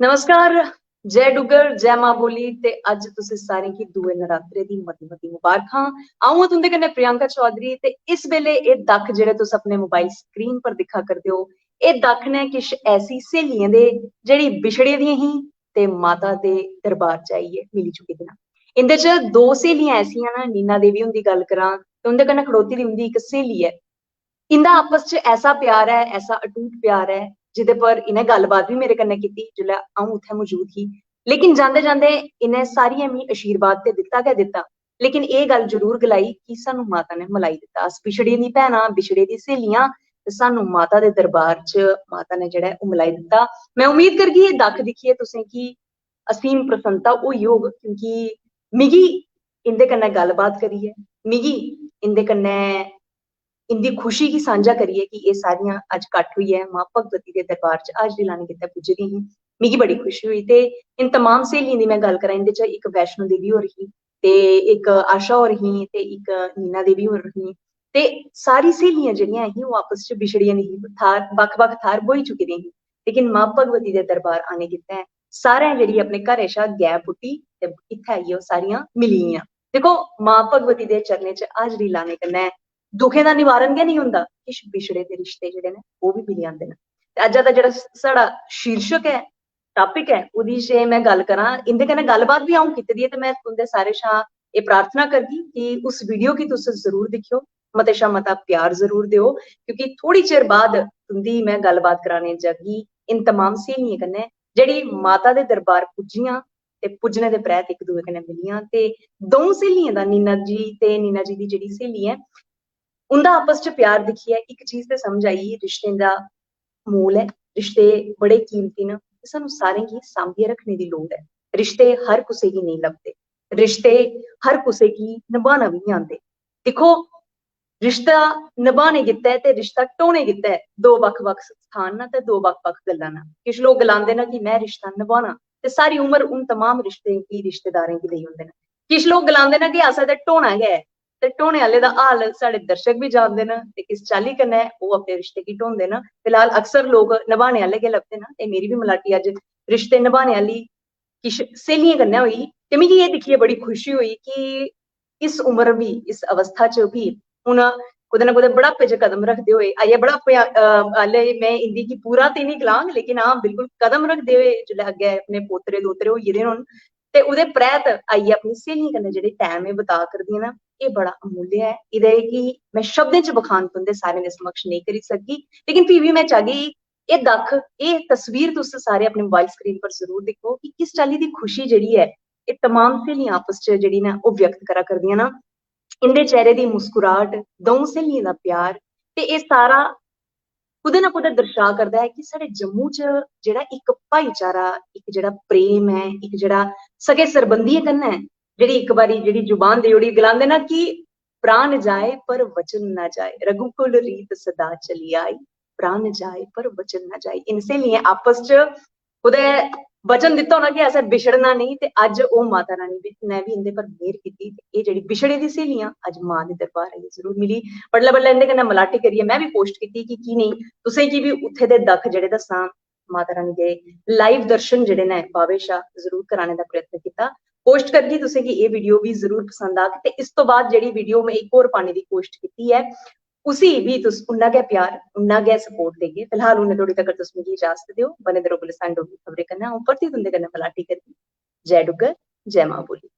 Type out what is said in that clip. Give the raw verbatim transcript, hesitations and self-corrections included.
नमस्कार, जय डुग्गर, जय मां बोली। ते अज्ज तुसें सारें गी दुए नरात्रे दी मती मती मुबारखां। अ'ऊं आं तुं'दे कन्नै प्रियंका चौधरी। ते इस बेल्ले एह् दक्ख जेह्ड़े तुस अपने मोबाइल स्क्रीन पर दिक्खा करदे ओ, एह् दक्ख न किश ऐसी स्हेलियें दे जेह्ड़ी बिछड़ी दियां ही ते माता दे दरबार च आइयै मिली चुकी दियां। इं'दे च दो स्हेलियां ऐसियां न, नीना देवी हुंदी गल्ल करां ते उं'दे कन्नै खड़ोती दी उं'दी इक स्हेली ऐ। इं'दा आपस च ऐसा प्यार ऐ, ऐसा अटूट प्यार ऐ, जेह्दे पर इ'नें गल्लबात बी मेरे कन्नै कीती जिसलै अ'ऊं उत्थै मौजूद ही। लेकिन जांदे जांदे इ'नें सारियें मी आशीर्वाद ते दित्ता गै दित्ता, लेकिन एह् गल्ल जरूर गलाई कि सानू माता ने मलाई दित्ता। अस बिछड़े दी भैनां, बिछड़े दी स्हेलियां, ते सानू माता दे दरबार च माता ने जेह्ड़ा ऐ ओह् मलाई दित्ता। में उम्मीद करगी एह् दक्ख दिक्खियै तुसेंगी असीम प्रसन्नता होई होग, क्योंकि मिगी इं'दे कन्नै गल्लबात करियै, मिगी इं'दे कन्नै इं'दी खुशी गी सांझा करियै कि एह् सारियां अज्ज कट्ठ होइयै मां भगवती दे दरबार च हाजरी लाने गित्तै पुज्जी दियां हियां, मिगी बड़ी खुशी होई। ते इन तमाम स्हेलियें दी में गल्ल करां, इं'दे च इक वैष्णो देवी होर ही, ते इक आशा होर ही, ते इक नीना देवी होर ही। ते सारी स्हेलियां जेह्ड़ियां ही, ओह् आपस च बिछड़ियां नेईं ही, थाह्र, बक्ख-बक्ख थाह्र ब्होई चुकी दियां ही, लेकिन मां भगवती दे दरबार आने गित्तै सारें जेह्ड़ी अपने घरै शा गैं पुट्टी ते इत्थै आइयै ओह् सारियां मिली गेइयां। दिक्खो, मां भगवती दे चरणें च हाजरी लाने कन्नै दुखें दा निवारण गै नेईं होंदा, किश बिछड़े दे रिश्ते जेह्ड़े न, ओह् बी मिली जंदे न। ते अज्जा दा जेह्ड़ा साढ़ा शीर्षक ऐ, टॉपिक ऐ, ओह्दी जे में गल्ल करां, इं'दे कन्नै गल्लबात बी अ'ऊं कीती दी ऐ, ते में तुं'दे सारे शा एह् प्रार्थना करगी कि उस वीडियो गी तुस जरूर दिक्खेओ, मते शा मता प्यार जरूर देओ, क्योंकि थोड़ी चिर बाद तुं'दी में गल्लबात कराने जागी इन तमाम स्हेलियें कन्नै, जेह्ड़ी माता दे दरबार पुज्जियां ते पुज्जने दे परैंत इक दूए कन्नै मिलियां। ते द'ऊं स्हेलियें दा, नीना जी ते नीना जी दी जेह्ड़ी स्हेली ऐ, उं'दा आपस च प्यार दिक्खियै इक चीज ते समझ आई, रिश्तें दा मोल ऐ, रिश्ते बड़े कीमती न, ते सानू सारें गी सांभियै रक्खने दी लोड़ ऐ। रिश्ते हर कुसै गी नेईं लभदे, रिश्ते हर कुसै गी नभाना बी नेईं आंदे। दिक्खो, रिश्ता नभाने गित्तै ते रिश्ता ढोने गित्तै दो बक्ख-बक्ख स्थान न ते दो बक्ख-बक्ख गल्लां न। किश लोक गलांदे न कि में रिश्ता नभाना, ते सारी उम्र उन तमाम रिश्तें गी, रिश्तेदारें गी देई ओड़दे न। किश लोक गलांदे न कि असें ते ढोना गै ऐ, ते ढोने आह्ले दा हाल साढ़े दर्शक बी जानदे न ते किस चाल्ली कन्नै ओह् अपने रिश्ते गी ढोंदे न। फिलहाल अक्सर लोक नभाने आह्ले गै लभदे न, ते मेरी बी मलाटी अज्ज रिश्ते नभाने आह्ली किश स्हेलियें कन्नै होई, ते मिगी एह् दिक्खियै बड़ी खुशी होई कि इस उम्र बी, इस अवस्था च बी, हून कुतै ना कुतै बुढ़ापे च कदम रखदे होए, आइयै बुढ़ापे, अ, आह्ले, में इं'दी गी पूरा ते निं गलांग, लेकिन हां, बिल्कुल कदम रखदे होए जिसलै अग्गें अपने पोतरे दोतरे होई गेदे होन, ते ओह्दे परैंत आइयै अपनी स्हेलियें कन्नै जेह्ड़े टैम एह् बता करदियां न, एह् बड़ा अमूल्य ऐ। एह्दे गी में शब्दें च बखान तुं'दे सारें दे समक्ष नेईं करी सकगी, लेकिन फ्ही बी में चाह्गी, एह् दक्ख, एह् तस्वीर तुस सारे अपने मोबाइल स्क्रीन पर जरूर दिक्खो कि किस चाल्ली दी खुशी जेह्ड़ी ऐ, एह् तमाम स्हेलियां आपस च जेह्ड़ी न, ओह् व्यक्त करा करदियां न। इं'दे चेहरे दी मुस्कुराहट, द'ऊं स्हेलियें दा प्यार, ते एह् सारा कुतै ना कुतै दर्शा करदा ऐ कि साढ़े जम्मू च जेह्ड़ा इक भाईचारा, इक जेह्ड़ा प्रेम ऐ, इक जेह्ड़ा सगे सरबंधियें कन्नै जेह्ड़ी इक बारी जेह्ड़ी जुबान देई ओड़ी, गलांदे ना कि "प्राण जाए पर वचन ना जाए, रघुकुल रीत सदा चली आई, प्राण जाए पर वचन ना जाए।" इन स्हेलियें आपस च कुतै वचन दित्ता होना कि असें बिछड़ना नेईं, ते अज्ज ओह् माता रानी बी, ने बी इं'दे पर मेह्र कीती, ते एह् जेह्ड़ी बिछड़े दी स्हेलियां अज्ज मां दे दरबार आइयै जरूर मिली। बडलै बडलै इं'दे कन्नै मलाटी करियै में बी पोस्ट कीती कि की नेईं तुसें गी बी उत्थे दे दक्ख जेह्ड़े दस्सां, माता रानी दे लाइव दर्शन जेह्ड़े न बावे शा जरूर कराने दा प्रयत्न कीता। पोस्ट करगी, तुसें गी एह् वीडियो बी जरूर पसंद आग। ते इस तो बाद जेह्ड़ी वीडियो में इक होर पाने दी कोशट कीती ऐ, उसी बी तुस उन्ना गै प्यार, उन्ना गै सपोर्ट देगे। फिलहाल उन्ने धोड़ी तगर तुस मिगी इजाजत देओ। बने दे र'वो गुलिस्तान डोगरी खबरें कन्नै। अ'ऊं परतियै तुं'दे कन्नै मलाटी करगी। जय डुग्गर, जय मां बोली।